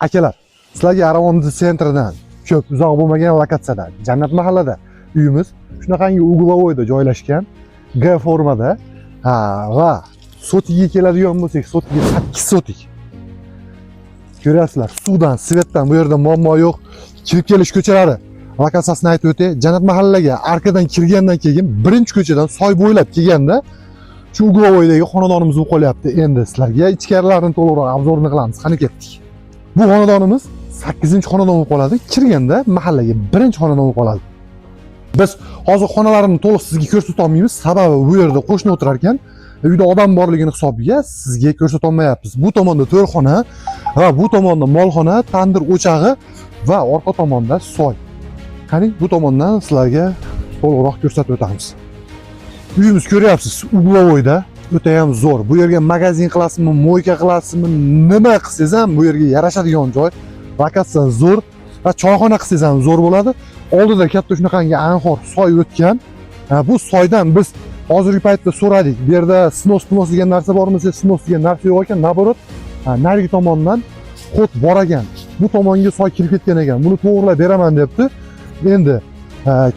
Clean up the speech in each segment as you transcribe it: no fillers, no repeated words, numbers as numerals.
Akalar, sizlarga Aravon центр idan ko'p uzoq bo'lmagan lokatsiyada, Jannat mahallada uyimiz shunaqangi угловой da joylashgan, G formada. Ha, va sotiga keladigan bo'lsak, sotiga 8 sotik. Ko'ryapsizlar, suvdan, свет dan bu yerda muammo yo'q. Kirib kelish ko'chalari lokatsiyasini aytib o'tay. Jannat mahallaga arkadan kirgandan keyin birinchi ko'chadan soy bo'ylab kelganda shu угловой dagi xonadonimiz bo'lib qolyapti. Endi sizlarga ichkarilarini to'liqroq обзор ini qilamiz. Qani, ketdik. Bu xonadonimiz 8-xonadon bo'lib qoladi. Kirganda mahallaga birinchi xonadon bo'lib qoladi. Biz hozir xonalarni to'liq sizga ko'rsata olmaymiz, sababi bu yerda qo'shni o'tirar ekan, uyda odam borligini hisobiga sizga ko'rsata olmayapmiz. Bu tomonda to'rxona va bu tomonda molxona, tandir o'chag'i va orqa tomonda soy. Qani, bu tomondan sizlarga to'liqroq ko'rsatib o'tamiz. Uyimiz, ko'ryapsiz, угловой da o'tayam zo'r. Bu yerga magazin qilasizmi, мойка qilasizmi, nima qilsangiz ham bu yerga yarashadigan joy. Lokatsiya zo'r va choyxona qilsangiz ham zo'r bo'ladi. Oldida katta shunaqangi anhor, soy o'tgan. Ha, bu soydan biz hozirgi paytda so'radik, bu yerda снос снос degan narsa bormi desa, снос degan narsa yo'q ekan. Наоборот, narigi tomondan ход bor ekan, bu tomonga soy kirib ketgan ekan, buni to'g'irlab beraman debdi. Endi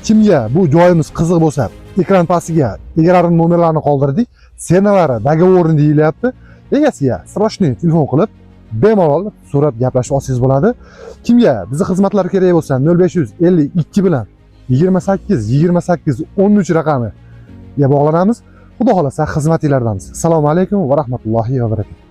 kimga bu joyimiz qiziq bo'lsa, ekran pastiga egalarini nomerlarini qoldirdik. Цена lari договорный deyilyapti. Egasiga срочный telefon qilib, bemalol so'rab gaplashib olsangiz bo'ladi. Kimga bizni xizmatlar kerak bo'lsa, 0552 bilan 28 28 13 raqamiga bog'lanamiz. Xudo xohlasa, xizmatinglardamiz. Assalomu alaykum va rahmatullohi va barakatuh.